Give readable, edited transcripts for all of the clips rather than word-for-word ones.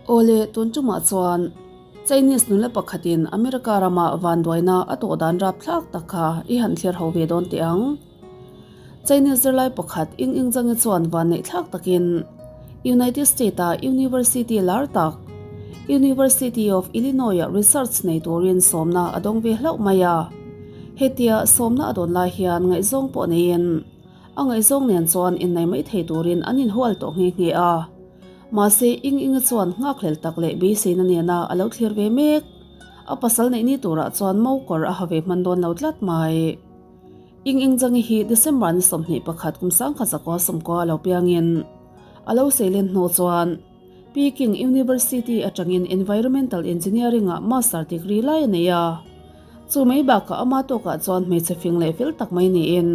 Awle, tun tumah chuan Chinese nula pakhatin America rama vanduaina a tawh dan rapthlak tak kha i han thlir ho ve dawn teh ang. Chinese zirlai pakhat Ying Ying Zhang-i chuan vanneihthlak takin United State-a university lar tak University of Illinois-ah research nei turin sawmna a dawng ve hlauh mai a. Hetia sawmna a dawn lai hian ngaihzawng pawh neiin a ngaihzawng nen chuan innei mai thei turin an inhual tawh nghe nghe a. Mahse Ying Ying-a chuan nghakhlel tak leh beiseina nena a lo thlir ve mek. A pasal neih ni turah chuan mo kawr a ha ve hman dawn lo tlat mai. Ing Ing Changi hi December ni 21 kum 1900 sawmkua lo piangin a lo seilen hnu chuan Peking University atangin Environmental Engineering ah Master degree lai a nei a. Chu mai bakah ama tawkah chuan hmeichhe fing leh fel tak mai niin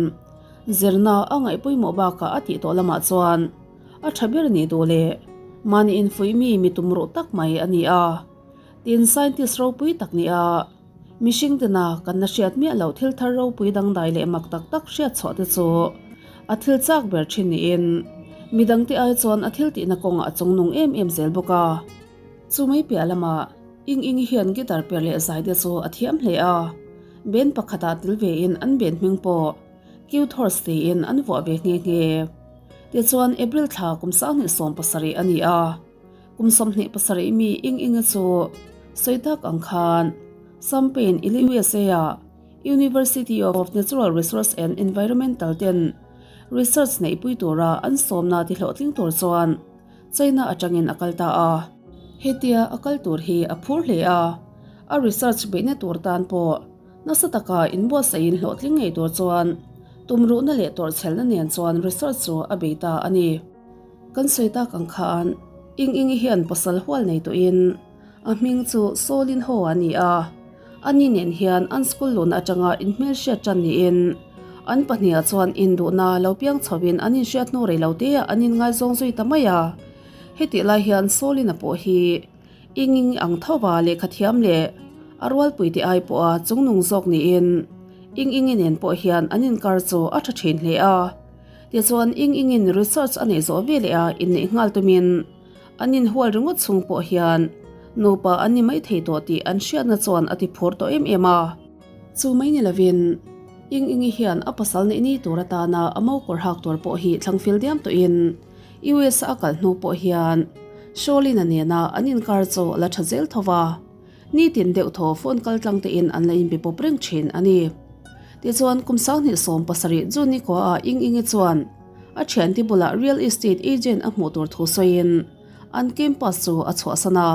zirna a ngaih pawimawh bakah a tih tawh lamah chuan a tha ber nih duh leh mahni infuih mi mi tumruh tak mai a ni a. Tin scientist ropui tak ni a. Mihring tina kan la hriat miah loh thil thar ropui dangdai leh mak tak tak hriat chhuah te chu a thil chak ber thin niin midangte ai chuan a thil tihna kawngah a chungnung em em zel bawk a. Chu mai piah lamah Ing Ing hian guitar per leh zai te chu a thiam hle a, band pakhatah tel vein an band hming pawh Cute Horse tiin an vuah ve nghe nghe. Tichuan April thla kum 2017 a ni a. Kum 27 mi Ing Inga chu sawi tak ang khan Champaign, USA ah University of Natural Resource and Environmental ten research neihpui tura an sawmna ti hlawhtling tur chuan China atangin a kal ta a. Hetia a kal tur hi a phur hle a, a research beihna tur tan pawh nasa taka inbuatsaihin hlawhtling ngei tur chuan tumruhna leh tawrhchhelna nen chuan research chu a bei ta a ni. Kan sawi tak ang khan Ing Ingi hian pasal hual nei tawhin a hming chu Solin Ho a ni a, ani nen hian an school lun atanga inhmelhriat tan niin an pahniha chuan induhna lo piang chhoin an inhriat hnu rei lo te ah an inngaizawng zui ta mai a. Hetih lai hian Solina pawh hi Ing Ingi ang thova lehkha thiam leh a rualpuite ai pawha chungnung zawk niin Ing Ingi nen pawh hian an inkar chu a tha thin hle a. Tichuan Ing Ingin research a neih zawh veleh a inneih nghal tumin an inhual ringawt chung pawh hian nupa an ni mai thei tawh tih an hriatna chuan a ti phur tawh em em a. Chu mai ni lovin Ing Ingi hian a pasal neih ni tur atana a mo kawr hak tur pawh hi thlangfil diam tawhin US a kal hnu pawh hian Sholina nena an inkar chu a la tha zel tho va. Nitin deuh thaw phone kal tlang tein an la inbe pawp reng thin a ni. Tichuan kum 2017 June ni kua ah Ing Ingi chuan a thiante bulah real estate agent a hmuh tur thu sawiin an campus chu a chhuahsan a.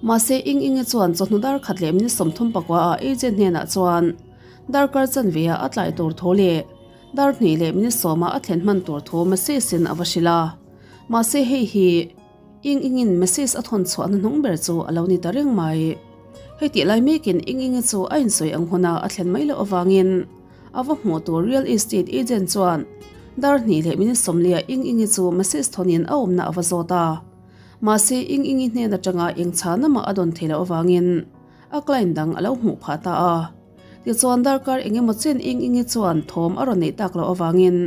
Mahse Ing Ingi chuan chawhnu dar khat leh minute 34 ah agent hnenah chuan darkar chanve ah a tlai tur thu leh dar hnih leh minute sawm ah a thlen hman tur thu message in a va hrilh a. Mahse hei hi Ing Ingin message a thawn chhuah hnuhnung ber chu a lo ni ta reng mai. Hei tih lai mekin Ing Ingi chu a insawi ang huna a thlen mai loh avangin a va hmuh tur real estate agent chuan dar hnih leh minute 40 Ing Ingi chu message thawnin a awmna a va zawt a. Mahse Ing Ingi hnen atanga eng chhana mah a dawn thei loh avangin a client dang a lo hmuh phah ta a. Tichuan darkar eng emaw chen Ing Ingi chuan thawm a rawn neih tak loh avangin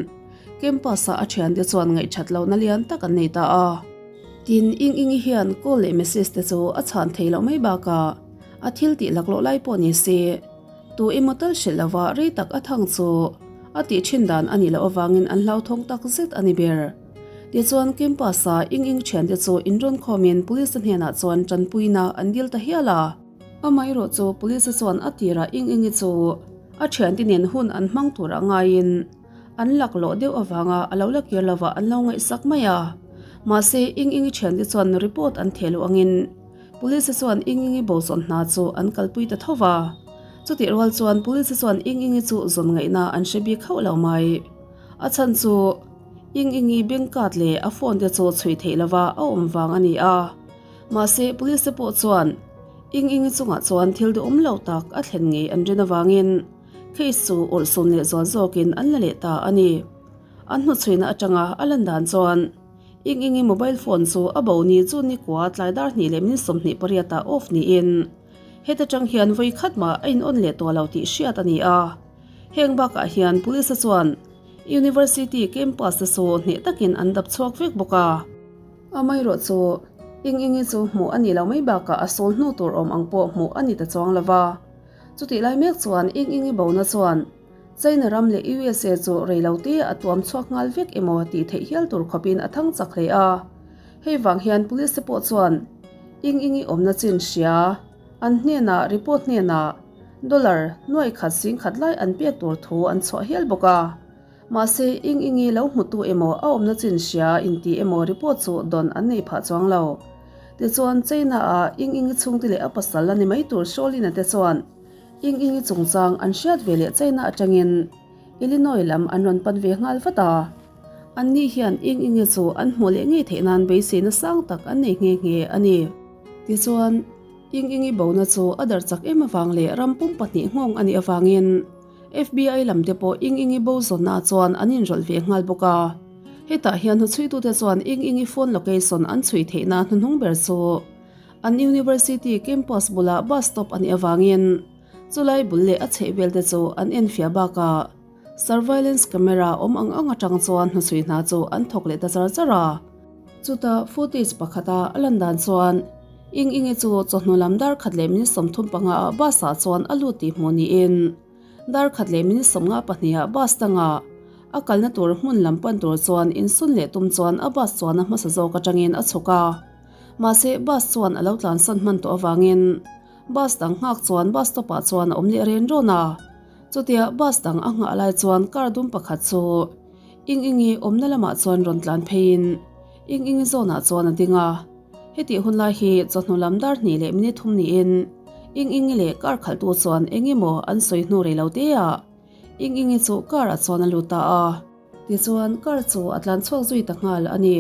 campus-ah a thiante chuan ngaihthat lohna lian tak an nei ta a. Tin, Ing Ingi hian call leh message te chu a chhan thei loh mai bakah a thil tih laklawh lai pawh ni se, tu emaw tal hrilh lova rei tak a thang chu a tih thin dan a nih loh avangin an hlauthawng tak zet a ni ber. Tichuan campus-a Ing Ing thiante chu inrawn khawmin police te hnenah chuan tanpuina an dil ta hial a. Amaherawh chu police chuan a tirah Ing Ingi chu a thiante nen hun an hmang tur a ngaiin an laklawh deuh avanga a lo la kir lovah an lo ngaihsak mai a. Mahse Ing Ingi thiante chuan report an theh loh angin police chuan Ing Ingi bo zawn hna chu an kalpui ta tho va. Chutih rual chuan police chuan Ing Ingi chu zawn ngaihna an hre bik hauh lo mai. A chhan chu Ing Ingi bank card leh a phone te chu chhui theih lova a awm vang a ni a. Mahse police te pawh chuan Ing Ingi chungah chuan thil duhawm lo tak a thlen ngei an rin avangin case chu urhsun leh zual zawkin an la leh ta a ni. An hnuchhuina atanga a lan dan chuan Ing Ingi mobile phone chu a bo ni chu ni kua tlai dar hnih leh minute 28 ah off niin heta tang hian vawi khat mah a in on leh tawh lo tih hriat a ni a. Heng bakah hian police chuan University campus te chu hneh takin an dap chhuak vek bawk a. Amaherawh chu. Ing Ingi chu hmuh a nih loh mai bakah a sawl hnu tur awm ang pawh hmuh a ni ta chuang lo va. Chutih lai mek chuan Ing Ingi bona chuan China ram leh USA chu rei lo te a tuam chhuak nghal vek emaw tih theih hial tur khawpin a thang chak hle a. Hei vang hian police te pawh chuan Ing Ingi awmna chin hria an hnenah report hnenah dollar nuai khat sing khat lai an pek tur thu an chhuah hial bawk a. Mahse Ing Ingi lo hmutu emaw a awmna chin hria inti emaw report chu dawn an nei phah chuang lo. Tichuan China ah Ing Ingi chhungte leh a pasal a ni mai tur Shaolin-a te chuan Ing Ingi chungchang an hriat ve leh China atangin Illinois lam an rawn pan ve nghal vat a. Anni hian Ing Ingi chu an hmuh leh ngei theih nan beiseina sang tak an nei nghe nghe a ni. Tichuan Ing Ingi bona chu a darh chak em avang leh ram pum pahnih nghawng a nih avangin FBI lam te pawh Ing Ingi bo zawnna chuan an inrawlh ve nghal bawk a. Hetah hian hnuchhuitute chuan Ing Ingi phone location an chhui theihna hnuhnung ber chu an university campus bulah bus stop a nih avangin chulai bul leh a chhehvel te chu an enfiah bakah surveillance camera awm ang ang atang chuan hnuchhui hna chu an thawk leh ta char char a. Chutah footage pakhata a lan dan chuan Ing Ingi chu chawhnu lam dar khat leh minute 35 ah bus ah chuan a lut tih hmuh niin dar khat leh minute 52 ah bus dangah a kalna tur hmun lam pan tur chuan insun leh tum chuan a bus chuan a hmasa zawk atangin a chhuk a. Mahse bus chuan a lo tlansan hman tawh avangin bus dang nghak chuan bus stop ah chuan a awm leh ren rawn a. Chutia bus dang a nghah lai chuan car dum pakhat chu Ing Ingi awmna lamah chuan rawn tlan pheiin Ing Ingi zawnah chuan a ding a. Hetih hun lai hi chawhnu lam dar hnih leh minute thum niin Ing Ingi leh car khalhtu chuan eng emaw an sawi hnu rei lo te ah Ing Ingi chu car ah chuan a lut ta a. Tichuan car chu a tlan chhuak zui ta nghal a ni.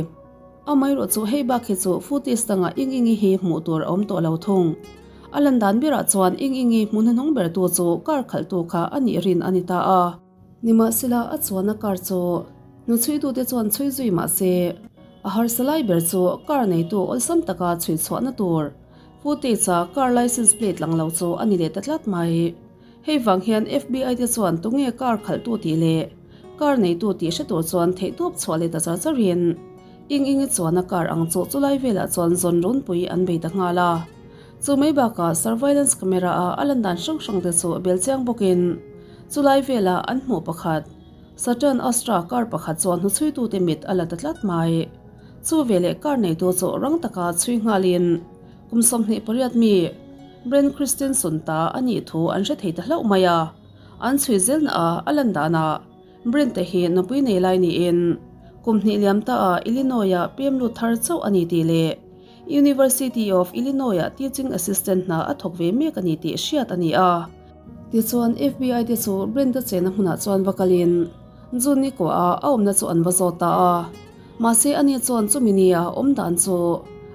Amaherawh chu hei bak hi chu footage dangah Ing Ingi hi hmuh tur a awm tawh lo thung. A lan dan berah chuan Ing Ingi hmu hnuhnung bertu chu car khalhtu kha a nih rin a ni ta a. Nimahsela a chuanna car chu hnuchhuitute chuan chhui zui mah se, a harsa lai ber chu car neitu awlsam taka chhui chhuahna tur footage-a car license plate lang lo chu a ni leh ta tlat mai. Hei vang hian FBI te chuan tunge car khalhtu tih leh car neitu tih hre tur chuan theihtawp chhuah leh ta char charin Ing Ingi chuanna car ang chu chulai velah chuan zawn runpui an bei ta nghal a. Chu mai bakah surveillance camera a a lan dan hrang hrang te chu a bel chiang bawkin chulai vela an hmuh pakhat Saturn Astra car pakhat chuan hnuchhuitute mit a la ta tlat mai. Chu veleh car neitu chu rang taka chhui nghalin kum 28 mi Brent Christensen ta a nih thu an hre thei ta hlauh mai a. An chhui zelna a a lan danah Brent te hi nupui nei lai niin kum hnih liam ta a Illinois ah pem lut thar chauh a ni tih leh University of Illinois-ah teaching assistant hna a thawk ve mek a ni tih hriat a ni a. Tichuan, FBI te chu Brenda chenna hmunah chuan va kalin June ni kuaha a awmna chu an va zawt ta a. Mahse, ani chuan chumi nia awm dan chu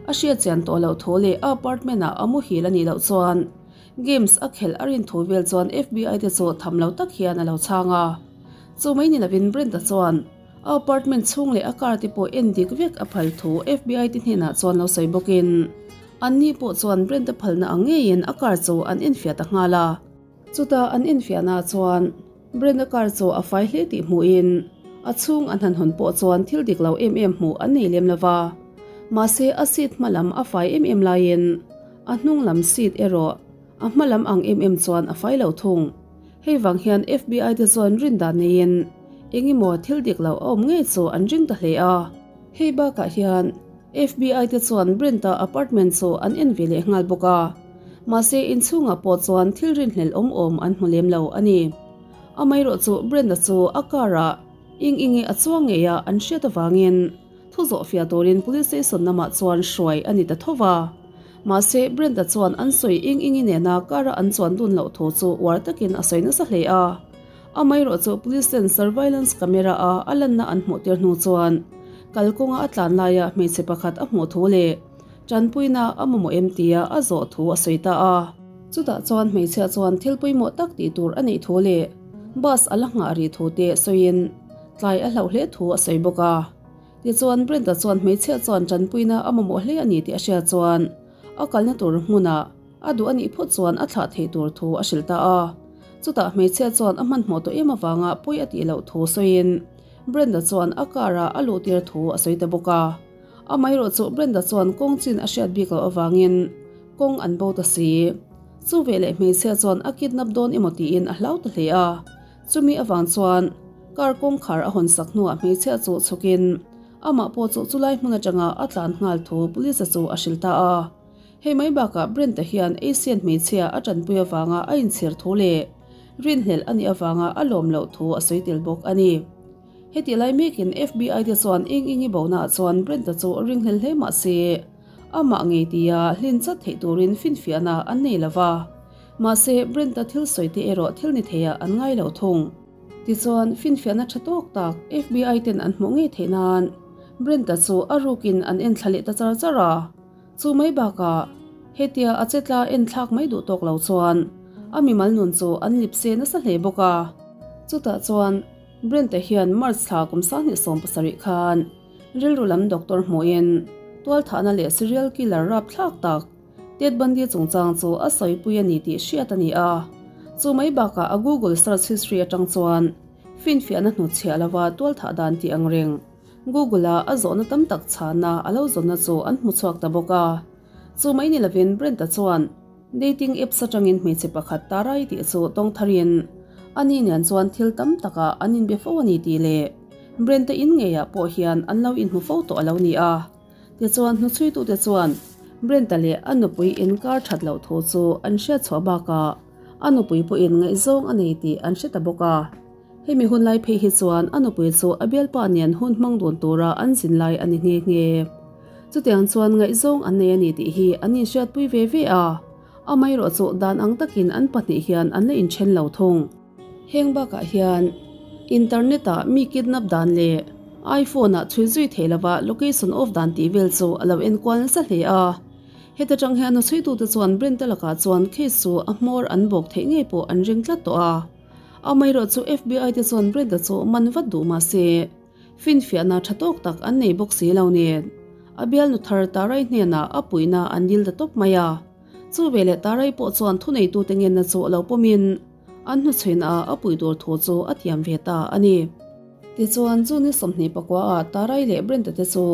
a hriat chian tawh loh thu leh a apartment-ah a muhil a nih loh chuan games a khelh a rin thu vel chuan FBI te chu tham lo tak hian a lo chhang a. Chu mai ni lovin Brenda chuan A apartment chhung leh a car te pawh en dik vek a phal thu FBI te hnenah chuan lo sawi bawkin anni pawh chuan Brent a phalna ang ngeiin a car chu an enfiah ta nghal a. Chutah an enfiahnaah chuan Brent a car chu a fai hle tih hmuhin a chhung an han hawn pawh chuan thil dik lo em em hmuh an nei lem lo va. Mahse a seat hma lam a fai em em laiin a hnung lam seat erawh a hma lam ang em em chuan a fai lo thung. Hei vang hian FBI te chuan rin dan neiin eng emaw thil dik lo a awm ngei chu an ring ta hle a. Hei bakah hian FBI te chuan Brent-a apartment chu an en ve leh nghal bawk a. Mahse inchhungah pawh chuan thil rinhlelh awm awm an hmu lem lo a ni. Amaherawh chu Brent-a chu a car-ah eng enge a chuang ngei a an hriat avangin thu zawh fiah turin police station lamah chuan hruai a ni ta tho va. Mahse, Brenda chuan an sawi eng engi nena car-a an chuan dun loh thu chu uar takin a sawi nasa hle a. Amaherawh chu police ten surveillance camera-a a lanna an hmuh tir hnu chuan kalkawnga a tlan laia hmeichhe pakhat a hmuh thu leh tanpuina a mamawh em tia a zawh thu a sawi ta a. Chutah chuan hmeichhia chuan thil pawimawh tak tih tur a neih thu leh bus a la nghah rih thu te sawiin tlai a hlauh hle thu a sawi bawk a. Tichuan Brenda chuan hmeichhia chuan tanpuina a mamawh hle a ni tih a hriat chuan a kalna tur hmunah a duh a nih phawt chuan a thlah theih tur thu a hrilh ta a. Chutah hmeichhia chuan a hmanhmawh tawh em avanga pawi a tih loh thu sawiin Brenda chuan a car ah a luh tir thu a sawi ta bawk a. Amaherawhchu Brenda chuan kawng chin a hriat bik loh avangin kawng an bo ta si. Chu veleh hmeichhia chuan a kidnap dawn emaw tiin a hlau ta hle a. Chumi avang chuan car kawngkhar a hawn sak hnuah hmeichhia chu chhukin amah pawh chu chulai hmun atanga a tlan nghal thu police chu a hrilh ta a. Hei mai bakah Brent-a hian Asian hmeichhia a tanpui avanga a inchhir thu leh rinhlelh a nih avanga a lawm loh thu a sawi tel bawk a ni. Hetih lai mekin FBI te chuan eng eng i bonaah chuan Brent-a chu ringhlel hle mah se, amah ngei tia hlin chat theih turin finfiahna an nei lo va. Mahse, Brent-a thil sawi te erawh thil ni theiah an ngai lo thung. Tichuan, finfiahna tha tawk tak FBI ten an hmuh ngei theih nan Brent-a chu a rukin an enthla leh ta char char a. Chu mai bakah, hetia a chetla en thlak mai duh tawk lo chuan a mimal nun chu an lip se nasa hle bawk a. Chutah chuan Brent-a hian March thla kum 2017 khan rilru lam doctor hmuhin tualthahna leh serial killer rapthlak tak Ted Bundy chungchang chu a sawipui a ni tih hriat a ni a. Chu mai bakah a Google search history atang chuan finfiahna hnutchhiah lova tualthah dan tih ang reng Google-a a zawhna tam tak chhana a lo zawnna chu an hmu chhuak ta bawk a. Chu mai ni lovin Brent-a chuan dating apps atangin hmeichhe pakhat Tarai tih chu tawng tharin ani nen chuan thil tam takah an inbe fo a ni tih leh Brent-a in ngeiah pawh hian an lo inhmu fo tawh a lo ni a. Tichuan hnuchhuitute chuan Brent-a leh a nupui inkar that loh thu chu an hriat chhuah bakah a nupui pawhin ngaihzawng a nei tih an hre ta bawk a. Hemi hun lai phei hi chuan a nupui chu a bialpa nen hun hmang dun tura an zin lai a ni nghe nghe. Chutiang chuan ngaihzawng an nei a ni tih hi an inhriatpui ve ve a, amaherawhchu dan ang takin an pahnih hian an la inthen lo thung. Heng bakah hian internet-ah mi kidnap dan leh iPhone-ah chhui zui thei lova location off dan tih vel chu a lo enkual nasa hle a. Heta tang hian a chhuitute chuan Brent-a lakah chuan case chu a hmawr an bawk theih ngei pawh an ring tlat tawh a. Amaherawh chu FBI te chuan Brenda chu man vat duh mah se, finfiahna tha tawk tak an nei bawk si lo nen, a bialnu thar Tarai hnenah a puihna an dil ta tawp mai a. Chu veleh Tarai pawh chuan thuneitute ngenna chu lo pawmin an hnuchhuina ah a puih tur thu chu a tiam ve ta a ni. Tichuan, chu ni 24 ah Tarai leh Brenda te chu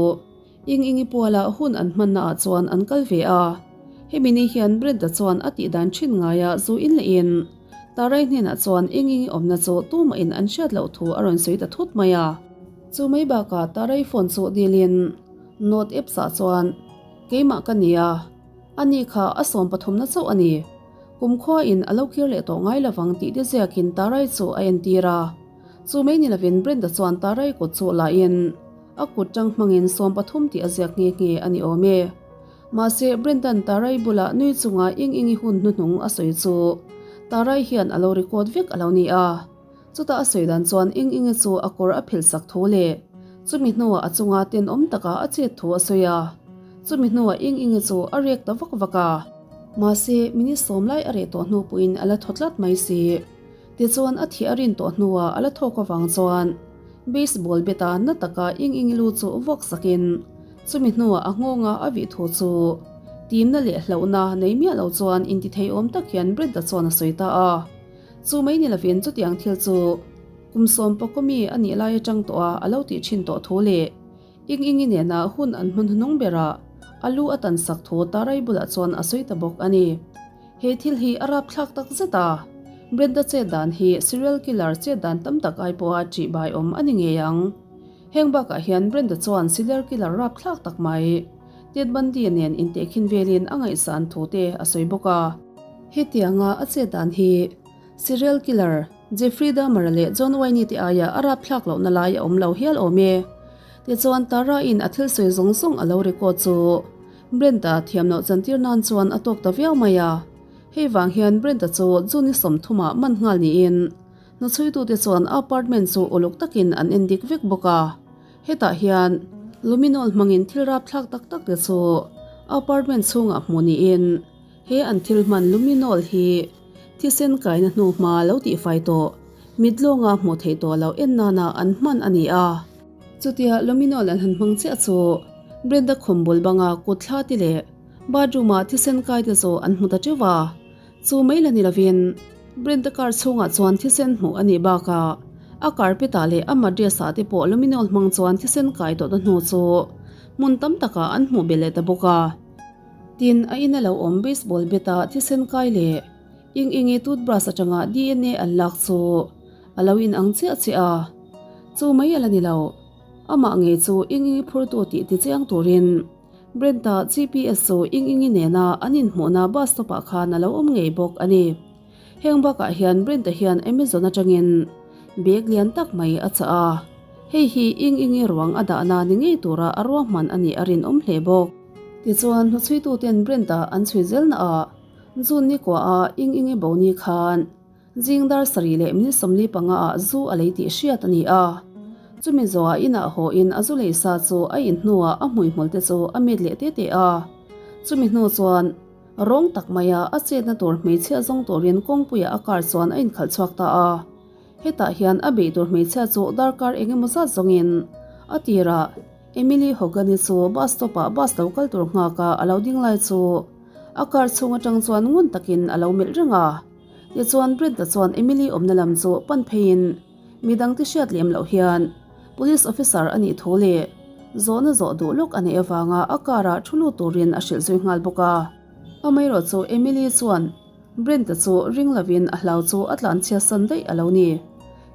Ing Ingi puala hun an hmanna ah chuan an kal ve a. Hemi ni hian Brenda chuan a tih dan thin ngaia zu in leh in Tarai hnenah chuan Ing Ingi awmna chu tumah in an hriat loh thu a rawn sawi ta thut mai a. Chu mai bakah Tarai phone chu dilin note apps ah chuan keimah ka nia, ani kha a sawm pathumna chauh a ni. Kumkhua in a lo kir leh tawh ngai lovang tih te ziakin Tarai chu a entir a. Chu mai ni lovin Brenda chuan Tarai kut chu la in A kut tang hmangin 13 tih a ziak nghe nghe a ni awm e. Mahse, Brendan Tarai bulah nui chunga eng eng i hun hnuhnung a sawi chu Tarai hian a lo record vek a lo ni a. Chutah a sawi dan chuan eng eng i chu a kawr a phelh sak thu leh chumi hnuah a chunga tenawm taka a chet thu a sawi a. Chumi hnuah eng eng i chu a rek ta vak vak a. Mahse, minute sawm lai a reh tawh hnu pawhin a la thaw tlat mai si. Tichuan a thih a rin tawh hnuah a la thawk avang chuan baseball bat a na taka ing ing lu chu vuak sakin chumi hnuah a nghawnga a vih thu chu timna leh hlauhna nei miah lo chuan intithei awm tak hian Brenda chuan a sawi ta a. Chu mai ni lovin chutiang thil chu kum sawm pakawmi a nih lai atang tawha a lo tih thin tawh thu leh ing ingi nena hun an hmun hnung berah a lu a tan sak thu Tarai bulah chuan a sawi ta bawk a ni. He thil hi a rapthlak tak zet a, Brenda chet dan hi serial killer chet dan tam tak ai pawha ṭih bai awm a ni ngei ang. Heng bakah hian Brenda chuan serial killer rapthlak tak mai Ted Bundy nen intehkhin velin a ngaihsan thu te a sawi bawk a. Hetianga a chet dan hi serial killer Jeffrey Dahmer leh John Wayne te aia a rapthlak lohna lai a awm lo hial awm e. Tichuan Tara-in a thil sawi zawng zawng a lo record chu Brent-a thiam loh chantir nan chuan a tawk ta viau mai a. Hei vang hian Brent-a chu June 30 ah man nghal niin hnuchhuitute chuan a apartment chu uluk takin an en dik vek bawk a. Hetah hian luminol hmangin thil rapthlak tak tak te chu a apartment chhungah hmuh niin he an thil hman luminol hi thisen kaina hnu hma lo tihfai tawh mitlawnga hmuh theih tawh loh en nana an hman a ni a. Chutia luminol an han hmang chiah chu Brenda khum bul banga kut thla te leh bathroom ah thisen kai te chu an hmu ta teuh a, chu mai la ni lovin Brenda car chhungah chuan thisen hmuh a nih bakah a carpet ah leh a mattress ah te pawh luminol hmang chuan thisen kai tawhna hnu chu. hmun tam takah an hmuh belh leh ta bawk a. Tin, a ina lo awm baseball bat ah thisen kai leh ing ingi toothbrush atanga DNA an lak chu a lo in ang chiah chiah a. Chu mai a la ni lo. Amah ngei chu ing ingi phurtu tih tichiang turin Brent-a GPS chu ing ingi nena an inhmuhna bus stop ah khan a lo awm ngei bawk a ni. Heng bakah hian Brent-a hian Amazon atangin bag lian tak mai a chah a, hei hi ing ingi ruang a dahna ni ngei tura a ruahman a nih a rinawm hle bawk. Tichuan, hnuchhuituten Brent-a an chhui zelna ah June ni kuaha ing ingi bo ni khan zing dar sarih leh minute 45 ah zu a lei tih hriat a ni a. Chumi zawhah inah hawhin a zu lei sa chu a in hnuah a hmuihmul te chu a met leh te te a. Chumi hnu chuan Rawng tak maia a chetna tur hmeichhia zawng turin kawngpuiah a car chuan a inkhalh chhuak ta a. Hetah hian a beih tur hmeichhia chu darkar eng emaw zat zawngin a tirah Emily Hogan-i chu bus stop-ah bus lo kal tur nghaka a lo ding lai chu a car chhung atang chuan ngun takin a lo melh reng a. Tichuan Brent-a chuan Emily awmna lam chu pan pheiin midangte hriat lem loh hian Police officer a nih thu leh zawhna zawh duh lawk a neih avanga a car ah thu lut turin a hrilh zui nghal bawk a. Amaherawh chu Emily chuan Brent-a chu ring lovin a hlau chu a tlanchhia san daih a lo ni.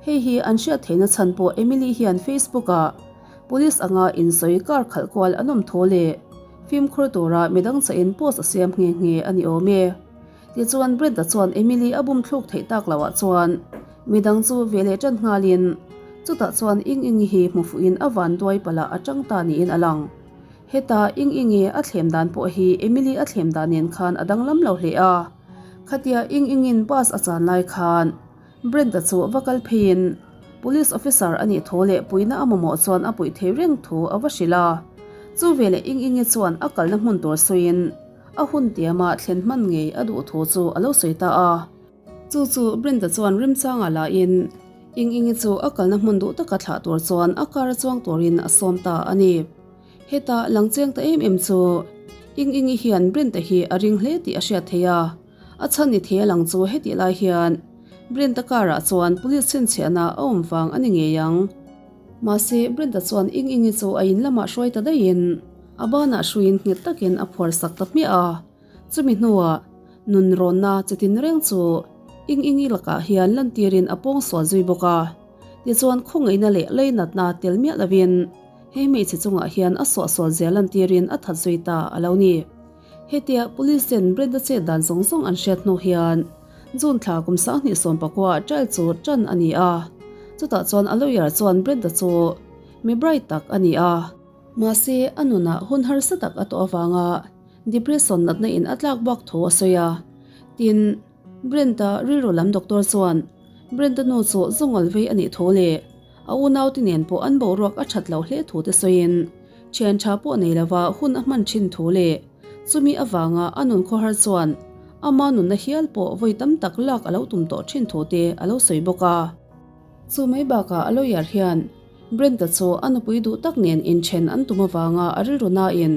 Hei hi an hriat theihna chhan pawh Emily hian Facebook ah Police anga insawi car khalh kual an awm thu leh fimkhur tura midang chahin post a siam nghe nghe a ni awm e. Tichuan Brent-a chuan Emily a bum thluk theih tak loh ah chuan midang chu ve leh tan nghalin chutah chuan Ing Ingi hi hmu fuhin a van duai palh ah a tang ta niin a lang. Heta Ing Ingi a thlem dan pawh hi Emily a thlem dan nen khan a danglam lo hle a. Khatia Ing Ingin bus a chan lai khan Brent-a chu va kal pheiin Police officer a nih thu leh puihna a mamawh chuan a puih thei reng thu a va hrilh a. Chu veleh Ing Ingi chuan a kalna hmun tur sawiin A hun tiama thlen hman ngei a duh thu chu a lo sawi ta a. Chu chu Brenda chuan remchangah lahin Ing Ingi chu a kalna hmun duh taka thlah tur chuan a car a chuang turin a sawm ta a ni. Heta lang chiang ta em em chu Ing Ingi hian Brenda hi a ring hle tih a hriat theih a. A chhan ni thei a lang chu hetih lai hian Brenda car ah chuan police chhinchhiahna a awm vang a ni ngei ang. Mahse Brenda chuan Ing Ingi chu a in lamah hruai ta daihin A banah hruiin nghet takin a phuar sak ta hmiah a, chumi hnuah nun rawnna chitin reng chu ing ingi lakah hian lantirin a pawng sual zui bawk a. Tichuan khawngaihna leh leinatna tel miah lovin he hmeichhe chungah hian a suahsual zia lantirin a that zui ta a lo ni. Hetia Police ten Brenda chet dan zawng zawng an hriat hnu hian June thla kum 2019 ah trial chu tan a ni a, chutah chuan a lawyer chuan Brenda chu mi bright tak a ni a. Mahse, a nunah hun harsa tak a tawh avanga depression natna in a tlak bak thu a sawi a. Tin, Brent-a rilru lam doctor chuan Brent-a nu chu zawngal vei a nih thu leh a unaute nen pawh an boruak a that lo hle thu te sawiin thian tha pawh nei lova hun a hman thin thu leh chumi avanga a nun khawhar chuan ama nunna hial pawh vawi tam tak lak a lo tum tawh thin thu te a lo sawi bawk a. Chu mai bakah a lawyer hian Brenda chu a nupui duh tak nen inthen an tum avanga a rilru nain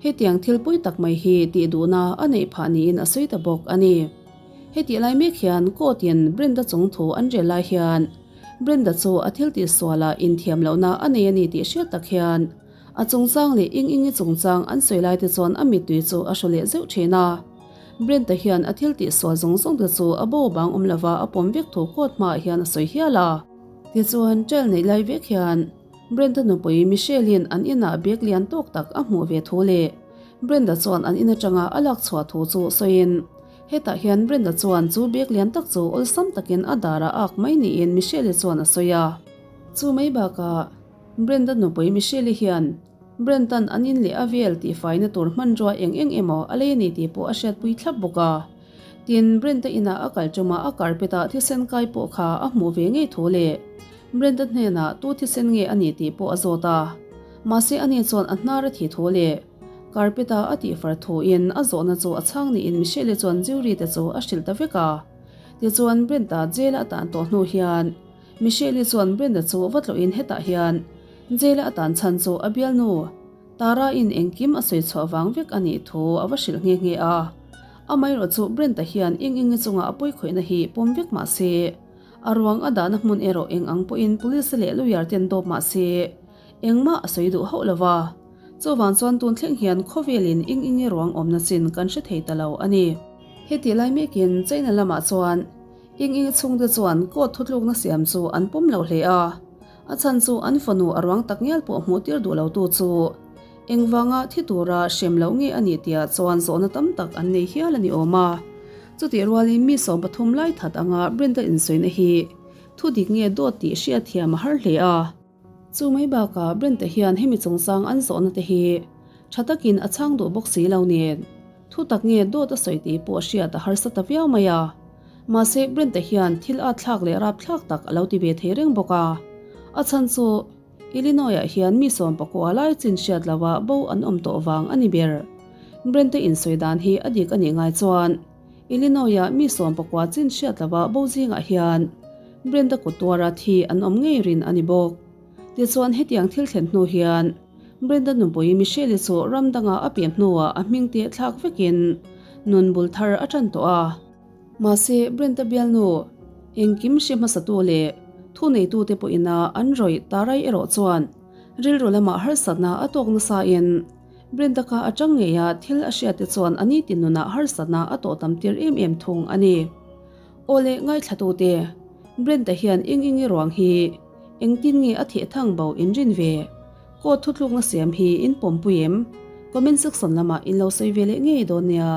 hetiang thil pui tak mai hi tih duhna a neih phah niin a sawi ta bawk a ni. Hetih lai mek hian court in Brenda chung thu an rel lai hian Brenda chu a thil tih sualah inthiam lohna a nei a ni tih hriat tak hian a chungchang leh ing ingi chungchang an sawi lai te chuan a mittui chu a hru leh zeuh thin a. Brenda hian a thil tih sual zawng zawng te chu a bo bang awm lova a pawm vek thu court hmaah hian a sawi hial a. Tichuan, trial neih lai vek hian Brenda nupui Michelle-in an inah bag lian tawk tak a hmuh ve thu leh Brenda chuan an in atanga a lak chhuah thu chu sawiin, hetah hian Brenda chuan chu bag lian tak chu awlsam takin a darah a ak mai niin Michelle-i chuan a sawi a. Chu mai bakah, Brenda nupui Michelle-i hian Brendan an in leh a vel tihfaina tur hmanrua eng eng emaw a lei a ni tih pawh a hriatpui thlap bawk a. Tin, Brenda inah a kal ṭuma a carpet ah thisen kai pawh kha a hmuh ve ngei thu leh Brenda hnenah tu thisen nge a nih tih pawh a zawt a. Mahse ani chuan a hnar a thi thu leh carpet ah a tihfar thuin a zawhna chu a chhang niin Michelle chuan jury te chu a hrilh ta vek a. Tichuan Brenda jail a tan tawh hnu hian Michelle chuan Brenda chu va tlawhin hetah hian jail a tan chhan chu a bialnu Tara in engkim a sawi chhuah vang vek a nih thu a va hrilh nghe nghe a. Amaherawh chu Brent-a hian eng eng chunga a pawi khawihna hi pawm vek mah se, a ruang a dahna hmun erawh eng ang pawhin police leh lawyer ten dawp mah se, engmah a sawi duh hauh lo va. Chuvang chuan tun thleng hian khawvelin ing ingi ruang awmna chin kan hre thei ta lo a ni. Heti lai mekin China lamah chuan ing ingi chhungte chuan court thutlukna siam chu an pawm lo hle a, a chhan chu an fanu a ruang tak ngial pawh hmuh tir duh lotu chu engvanga thi tura hrem loh nge a nih tihah chuan zawhna tam tak an nei hial a ni awm a. Chutih rualin mi 13 lai that anga Brenda insuihna hi thu dik nge dawt tih hriatthiam a har hle a. Chu mai bakah Brent-a hian hemi chungchang an zawhna te hi tha takin a chhang duh bawk si lo nen, thu tak nge dawt a sawi tih pawh hriat a harsa ta viau mai a. Mahse Brent-a hian thil at thlak leh rap thlak tak a lo ti ve thei reng bawk a. A chhan chu Illinois-ah hian mi 19 lai chin hriat loha bo an awm tawh vang a ni ber. Brent-a insawi dan hi a dik a nih ngai chuan Illinois-ah mi 19 chin hriat loha bo zingah hian Brenda kut tuara thi an awm ngei rin a ni bawk. Tichuan hetiang thil thlen hnu hian Brenda nupui Michelle-i chu ram danga a pian hnuah a hming teh thlak vekin nun bul thar a tan tawh a. Mahse Brenda bialnu engkim hre hmasatu leh thuneitute pawhina an rawih tarai erawh chuan rilru lamah harsatna a tawk nasain Brenda kha a tang ngei a thil a hriatte chuan a nitin nunah harsatna a tawh tam tir em em thung a ni. Aw le ngaithlatute, Brent-a hian eng eng i ruang hi engtin nge a theh thang bo in rin ve? Court thutlukna siam hi in pawmpui em? Comment section lamah in lo sawi ve leh ngei dawn nia.